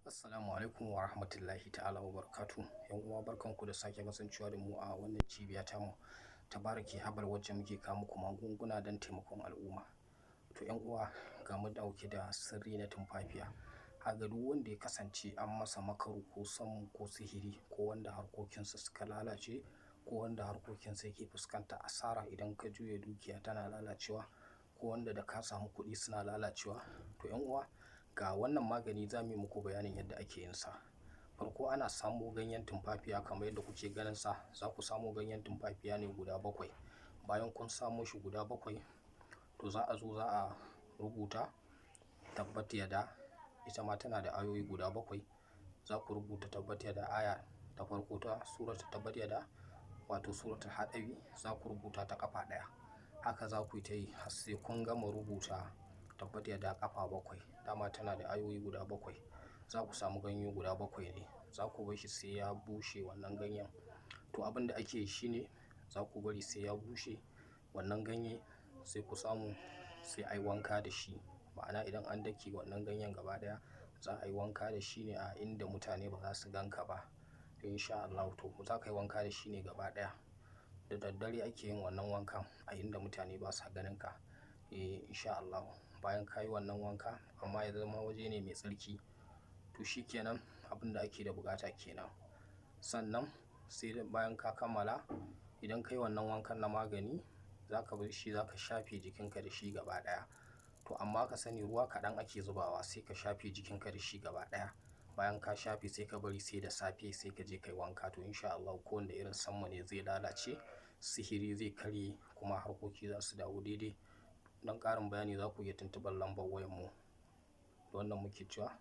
Assalamu alaikum wa rahmatullahi ta'ala wa barakatuh. 'Yan uwa, barkanku da sake kasancewa da mu a wannan cibiya tamu ta Barake Herbal, wacce muke kawo muku magunguna don taimakon al'umma. To 'yan uwa, ga mu ɗauke da sirri na tumfafiya. Kaga duk wanda ya kasance an masa makaru ko sammu ko sihiri, ko wanda harkokinsa suka lalace, ko wanda harkokinsa yake fuskanta asara, idan ka juya dukiya tana lalacewa, ko wanda da ka samu kuɗi suna lalacewa. To 'yan uwa, ga wannan magani za mu yi muku bayanin yadda ake yin sa. Farko ana samo ganyen tumfafiya kamar yadda kuke ganin sa. Za ku samo ganyen tumfafiya ne guda bakwai. Bayan kun samo shi guda bakwai, to za a zo za a rubuta tabbat yada. Ita ma tana da ayoyi guda bakwai. Za ku rubuta tabbat yada, aya ta farko ta suratul tabbat yada, wato suratul haɗabi, za ku rubuta ta ƙafa ɗaya. Haka za ku yi ta yi har sai kun gama rubuta tabbat yada ƙafa bakwai. Dama tana da ayoyi guda bakwai. Za ku samu ganye guda bakwai ne. Za ku bar shi sai ya bushe wannan ganyen. To abin da ake yi shine za ku bari sai ya bushe wannan ganye, sai ku samu sai a yi wanka da shi. Ma'ana, idan an dake wannan ganyen gaba ɗaya, za a yi wanka da shi ne a inda mutane ba za su gan ka ba. In sha Allahu, to za ka yi wanka da shi ne gaba ɗaya. Da daddare ake yin wannan wankan a inda mutane ba sa ganin ka. Eh, in sha Allahu. Bayan ka yi wannan wanka, amma ya zama waje ne mai tsarki. To shi kenan, abin da ake da buƙata kenan. Sannan sai bayan ka kammala, idan ka yi wannan wankan na magani, za ka bar shi, za ka shafe jikinka da shi gaba ɗaya. To amma ka sani, ruwa kaɗan ake zubawa, sai ka shafe jikinka da shi gaba ɗaya. Bayan ka shafe, sai ka bari sai da safe, sai ka je ka yi wanka. To in sha Allahu, ko wanda irin sammu ne zai lalace, sihiri zai karye, kuma harkoki za su dawo daidai. Don ƙarin bayani za ku iya tuntuɓar lambar wayar mu. Da wannan muke cewa.